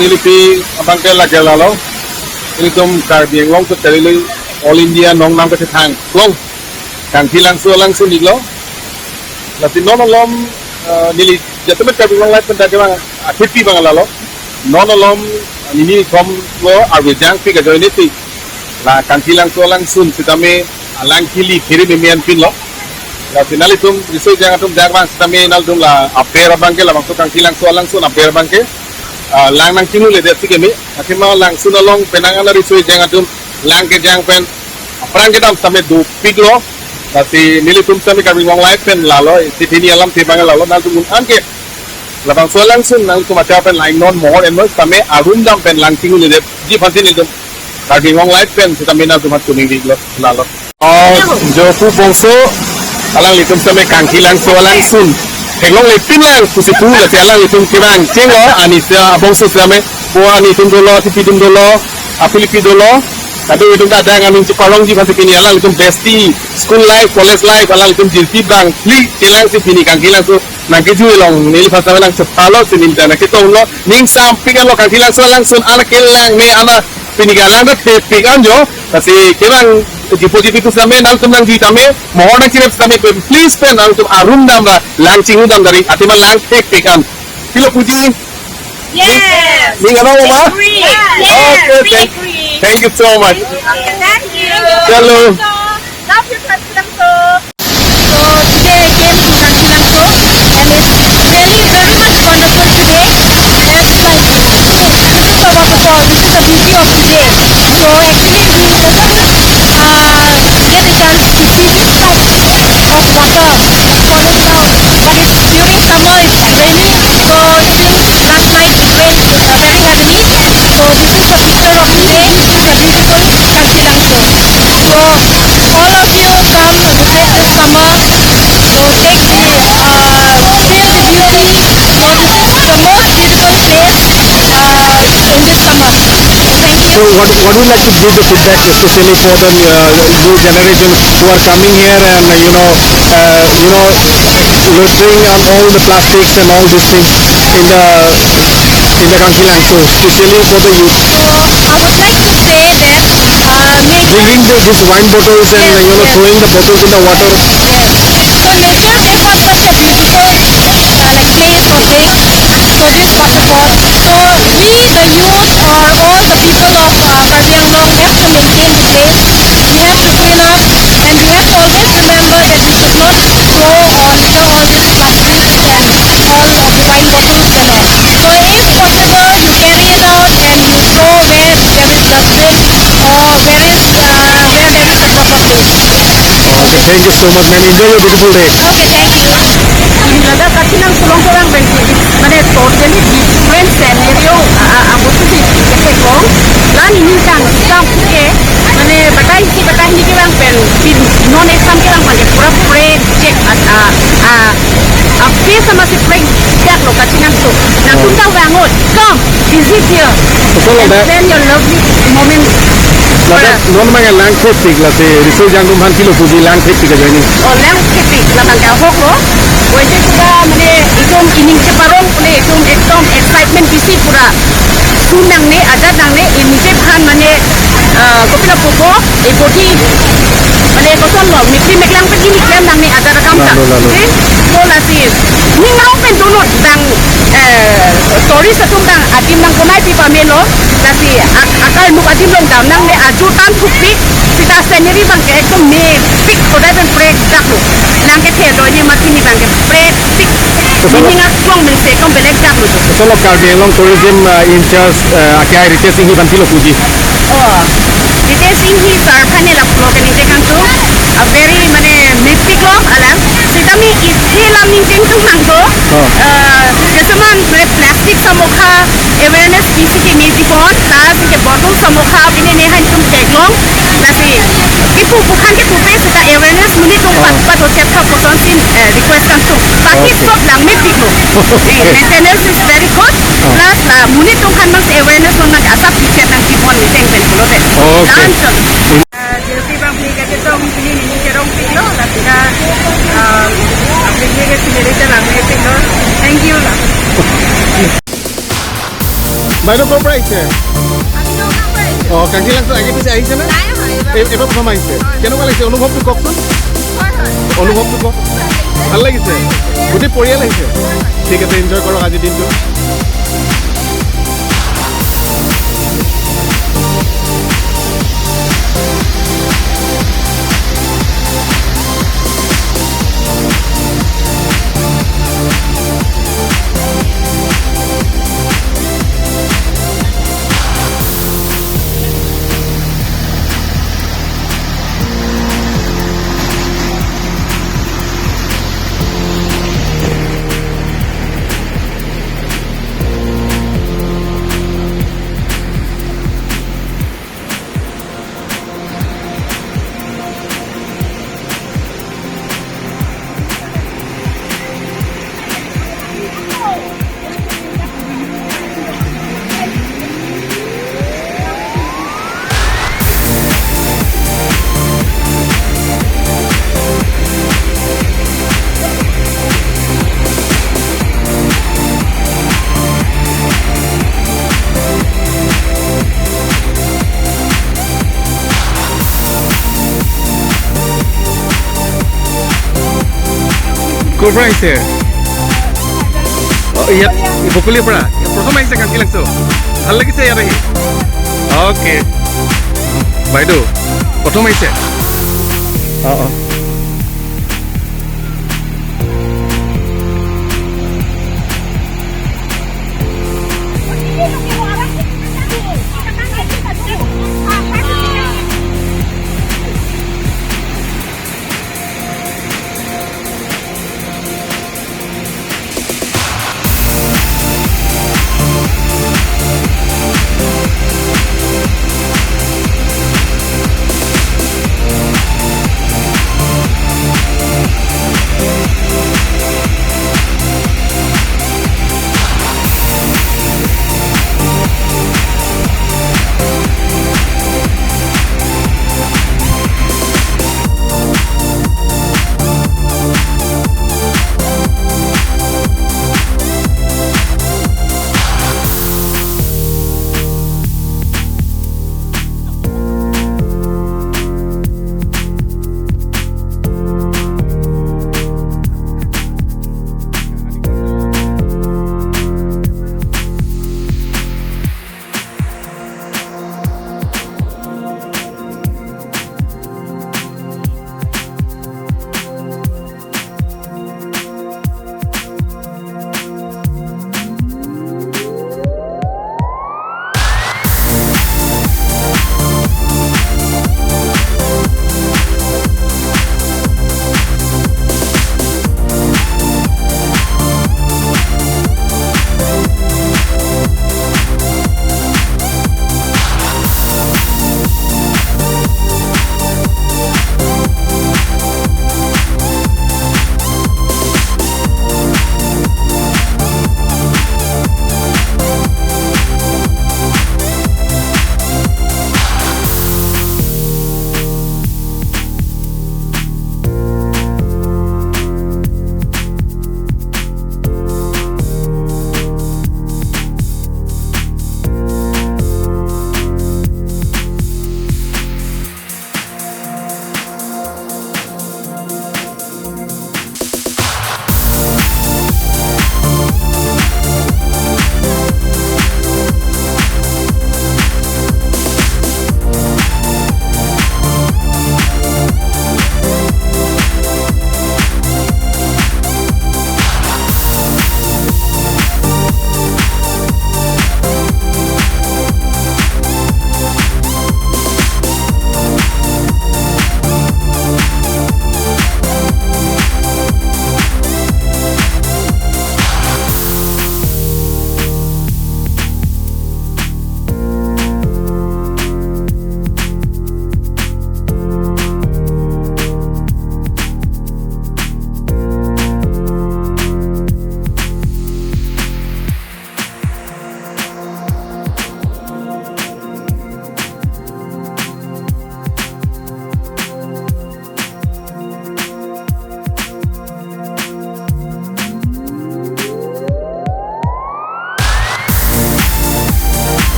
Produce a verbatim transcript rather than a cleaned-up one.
Nelipi abangke lake lalo. Nelitum Karbi Anglong chot kali lui All India nongnam kachethang long Kangthilangso alangsun iklo. Lasi non alom, eh, neli jasemet Karbi Anglong Live pen ta kevang akhirpi abang lalo. Non alom neli thom lo arve jangpi kajoine ti la Kangthilangso alangsun sitame alang kili phiri memian pinlo. Lasi nanglitum riso ejang atum dak abang sitame nanglitum la aber abangke labangso Kangthilangso alangsun aber abangke, ah, lang nangchingluledet si keme. Athema langsun along penang ana riso ejang atum lang kejang pen aphrang kedam sitame dopiklo. Lasi nelitum sitame Karbi Anglong Live pen lalo isi thini alamthe abang lalo, nanglitum un-an ke labangso alangsun nanglitum acha pen lang non mohor enlo sitame arum dam pen lang chingluledetji aphansi nelitum Karbi Anglong Live pen sitame nanglitum aphan kuning diklo lalo. Oh, jo pu bongso alanglitum sitame Kangthilangso alangsun theklonglepin lang pusi pu, lasi alanglitum kevang chenglo, anisa abongso sitame po ani atum dolo, tipi atum dolo, aphi lipi dolo. Kadokave atum ta adang aning cheparongji aphansi pini alanglitum besti school life, college life, alanglitum jirpi abang phli chelangsi pini Kangthilangso nangkejui along neliphan sitame nangchepalo, si neli ta nangketonglo, ning sampik anlo Kangthilangso alangsun ana kelang me ana pini kelang ta thepik an jo. Lasi kevang jipo jipi atum sitame nanglitum nangjui tame, mohor nangchirep sitame pen please pen nanglitum arum dam ra lang chinglu dam dari, athema lang thepik an. Pilo puji? Yes. Ning ano ma? Agree. Yes. Okay, we thank, agree. Thank you so much. Thank you. Hello. Love you, Kangthilangso. So today I came to Kangthilangso and it's really very much wonderful today. As like, this is a waterfall. This is the beauty of today. So actually we just, uh, get a chance to see this type of water falling down. But it's during summer, it's raining. So since last night it rained, uh, very heavily. So this is the picture of today. This is a beautiful Kangthilangso. So all of you come and visit this summer. So take the, uh, feel the beauty of the most beautiful place, uh, in this summer. So thank you. So what, what would you like to give the feedback, especially for the, uh, new generation who are coming here and, uh, you know, uh, you know, littering on all the plastics and all these things in the, in the Kangthilangso, especially for the youth? So I would like to say that, uh, make bringing the, these wine bottles and, yes, uh, you know, yes, throwing the bottles in the water. Yes. So nature gave us such a beautiful, uh, like, place for this, for this waterfall. So we, the youth, or all the people of, uh, Karbi Anglong, we have to maintain the place. We have to clean up, and we have to always remember that we should not throw or litter all these plastics and all of the wine bottles and all. So if possible, you carry it out and you throw where there is dustbin or where is, uh, where there is a proper place. Okay, thank you so much, man. Enjoy your beautiful day. Okay, thank you. Ladak Kangthilangso along kelang pen, mane totally different scenario, a, a, a, bostu si ketheklong. La neli tang, tang ke, mane batai si batai hini kelang pen, pin non exam kelang pen, pura pray check at, a, a, a, face sama si pray check lo Kangthilangso. Nangtum ta vang-o, come, visit here. So, and ladak then your lovely moments. Ladak non abang lang thepik, lasi riso ejang atum aphan pilo puji lang thepik ajoine? Oh, lang thepik, labang ke ahok lo. Oije pura mane ekdom ining cheparong pule ekdom ekdom excitement bisi pura. Sun nangne, ajat nangne, inije aphan mane, ah, kopilo pupo, ebodi, mane koson lo, mekri meklang pen ini klem nangne ajat akam ta. Lalo, lalo. Oke? So lasi, ning nang pen dolo dang, eh, tourist atum dang adim nangponai pi pamelo, lasi ak-, akarnuk adim along dam nangne, arju tan thukpik, sita scenery abang ke ekdom mepik, kodai pen prekdak lo. Lang kethe ajoine mati ni abang ke prekpik. Koson lo? Meaning aklong pen si ekdom belek dak lo. Koson lo Karbi Anglong Tourism, uh, in charge, uh, A K I Ritesh Enghi aphan pilo puji? Oh, Ritesh Enghi sir aphan ne lapulo ke ningje kangtung. A very mane mepik lo alang. Sitame isi alam ningje kangtung nangkok. Oh. Uh, keseman mane plastic samokha awareness bisi keme tipon, lasi ke bottle samokha pine ne han tum theklong, lasi kipu pu aphan ke pupe sita awareness monit atum, oh, pat pat hochep thap kosonsi, eh, request kangtung. Baki, okay, sob lang mepik lo. Okay. Eh, maintenance is very good. Oh. Plus la monit atum aphan mang si awareness non mang asap pichet nangkipon ni teng pen pulote. Okay. Dan chot. Ah, J P bang beli ka chetong pini neli cherong piklo, la pika, ah, beli ka sendiri chelang piklo. Thank you la. বাইদেউ, ক'ৰ পৰা আহিছে? আমি নগাঁৱৰ পৰা আহিছো। অ, কাংকি লাংচৰ আগে পিছে আহিছে নে? নাই অহা এইবাৰ। এই, এইবাৰ প্ৰথম আহিছে। হয়। কেনেকুৱা লাগিছে? অনুভৱটো কওকচোন। হয়, হয়। অনুভৱটো কওক। ভাল লাগিছে? গোটেই পৰিয়াল আহিছে? ঠিক আছে, এনজয় কৰক আজিৰ দিনটো। ক'ৰ পৰা আহিছে? অ, ইয়াত বকলিৰ পৰা। প্ৰথম আহিছে কাংকি লাংচ। ভাল লাগিছে ইয়াত আহি? অ'কে। বাইদেউ, প্ৰথম আহিছে? অ, অ।